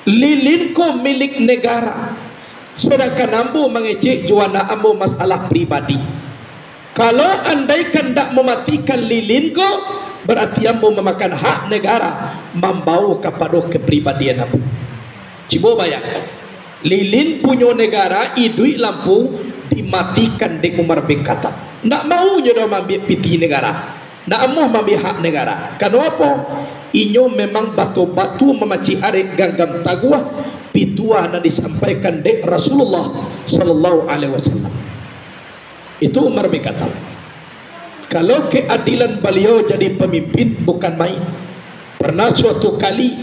lilin ko milik negara, sadangkan ambo mangecek jo anak ambo masalah pribadi. Kalau andaikan ndak mamatikan lilin ko, barati ambo mamakan hak negara, mambawo kapado kapribadian ambo. Cubo bayangkan, lilin punyo negara, iduik lampu, dimatikan dek Umar bin Khattab. Ndak mau nyo doh maambiak pitih negara. Ndak amuah maambiak hak negara. Karano apo? Inyo memang batua-batua mamacik arit ganggam taguah pituah nan disampaikan dek Rasulullah sallallahu alaihi wasallam. Itu Umar bin Khattab. Kalau keadilan baliau jadi pamimpin, bukan main. Pernah suatu kali,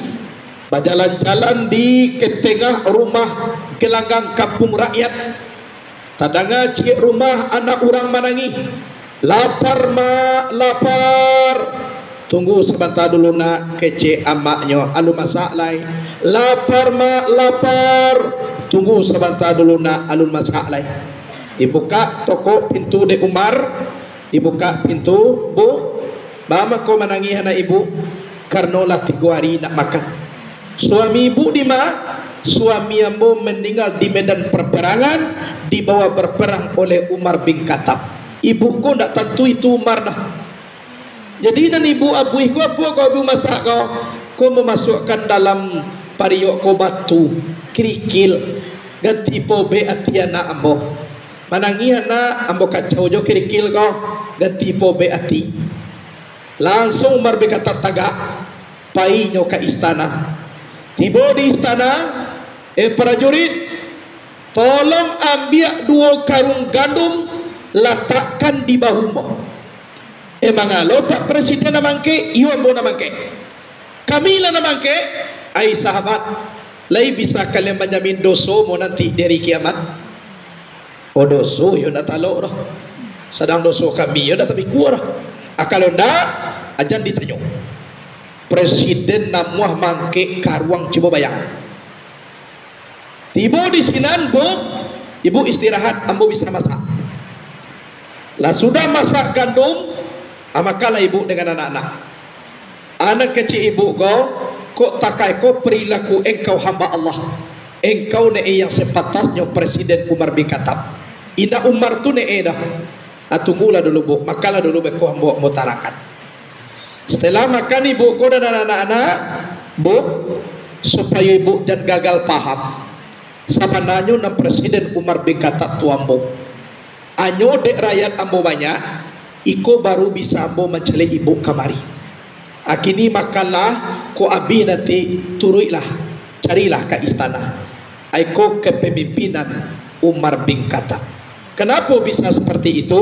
bajalan-jalan di katangah rumah galanggang kampung rakyat, tadanga ciek rumah anak urang manangih, "Lapar, Mak, lapar!" "Tunggu sabanta dulu, Nak," kecek amaknyo, "alun masak lai." "Lapar, Mak, lapar!" "Tunggu sabanta dulu, Nak, alun masak lai." Dibukak tokok pintu dek Umar, dibukak pintu, "Bu, baa mangko manangih anak ibu?" "Karano lah tigo ari indak makan." Suami ibu di ma? Suami ambo meninggal di medan perperangan, dibawa berperang oleh Umar bin Khattab. Ibu ko ndak tantu itu Umar dah. Jadi nan ibu abuih ko apo ko ibu masak ko? Ko mamasuakkan dalam pariuak ko batu, kerikil, ganti pobek ati anak ambo. Manangih anak, ambo kacau jo kerikil ko, ganti pobek ati. Langsung Umar bin Khattab tagak, painyo ka istana. Tibo di istana, eh prajurit, tolong ambiak duo karung gandum, latakkan di bahu ambo. Eh, mangalo Pak Presiden nan mangkek, iyo ambo nan mangkek. Kami lah nan mangkek, ai sahabat, lai bisa kalian manjamin doso mo nanti di ari kiamat? Oh, doso yo ndak talok doh. Sadang doso kami yo ndak tapikua doh. Ah, kalau ndak, ajan ditanyo. Presiden namuah mangkek karuang, cubo bayang. Tibo di sinan, Bu, ibu istirahat, ambo bisa masak. Lah sudah masak gandum, ah, makanlah ibu dengan anak-anak. Anak kecil ibu ko, kok takai ko perilaku engkau hamba Allah. Engkau ne yang sepatasnyo Presiden Umar bin Khattab. Indak Umar tu ne dah. Ah, tunggulah dulu, Bu. Makanlah dulu, beko ambo, ambo tarangkan. Setelah makan ibu ko dan anak-anak, Bu, supayo ibu jan gagal paham. Sabananyo nan Presiden Umar bin Khattab tu ambo. Anyo dek rakyat ambo banyak, iko baru bisa ambo mancaliak ibu kamari. Akini makanlah, kok abih nanti turuiklah, carilah ka istana. Aiko kepemimpinan Umar bin Khattab. Kenapa bisa seperti itu?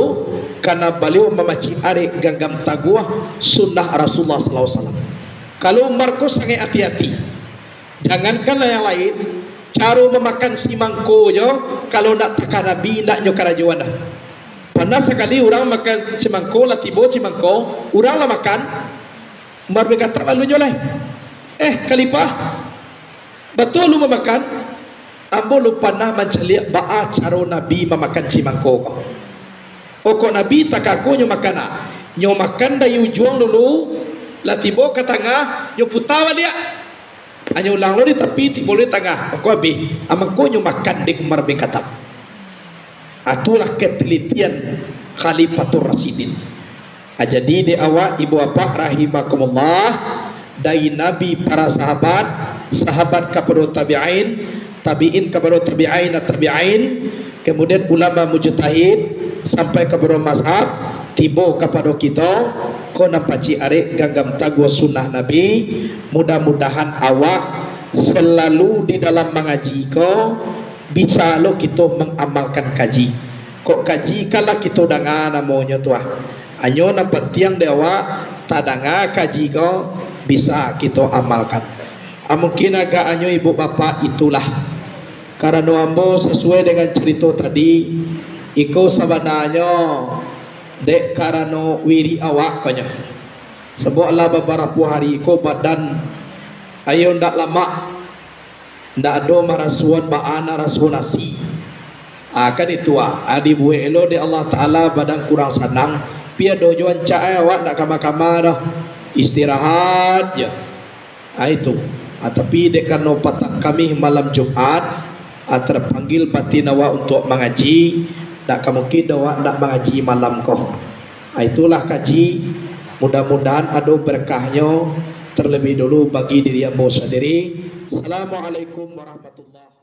Karena beliau mamacik arek ganggam taguah sunnah Rasulullah sallallahu alaihi wasallam. Kalau Umar ko sangaik ati-ati, jangankanlah yang lain, caro mamakan simangko jo, kalau ndak takah Nabi, ndak nyo karajoan dah. Pernah sakali urang makan simangko, lah tibo simangko, urang lah makan, Umar bin Khattab alun nyo lai. Eh, Khalifah, batua lu mamakan? Ambo lu panah mancaliak baa caro Nabi mamakan simangko ko. Oh, kok Nabi takako nyo makan, ah. Nyo makan dari ujuang dulu, lah tibo ka tangah, nyo puta baliak. Anyo ulang lo di tapi, tibo di tangah, mangko abih. Ah, mangko nyo makan dek Umar bin Khattab. Ah, itulah ketelitian Khalifatur Rasyidin. Ah, jadi dek awak ibu apak rahimakumullah, dari Nabi, para sahabat, sahabat kapado tabi'in, tabi'in kapado tabi'in, tabi'in, kemudian ulama mujtahid, sampai kapado mazhab, tibo kapado kito, ko nan pacik arek ganggam taguah sunnah Nabi, mudah-mudahan awak selalu di dalam mangaji ko, bisa lo kito mangamalkan kaji. Kok kaji kan lah kito danga namonyo tu ah. Anyo nan pantiang dek awak tadanga kaji ko bisa kito amalkan. Ah, mungkin agak anyo ibu bapak itulah. Karano ambo sasuai dengan carito tadi, iko sabananyo dek karano wirik awak konyo. Sabab lah babarapo hari ko badan ayo ndak lamak. Ndak ado marasuan baa nan raso nasi. Ah, kan itu ah, ah, dibuek elok dek Allah Taala badan kurang sanang, pi ado jo ancak ai awak ndak kama-kama doh. Istirahat je. Ah, itu. Ah, tapi dek karano patang Kamih malam Jumat, ah, terpanggil batin awak untuak mangaji, ndak ka mungkin doh awak ndak mangaji malam ko. Ah, itulah kaji, mudah-mudahan ado berkahnyo, terlebih dulu bagi diri ambo sandiri. Assalamualaikum warahmatullahi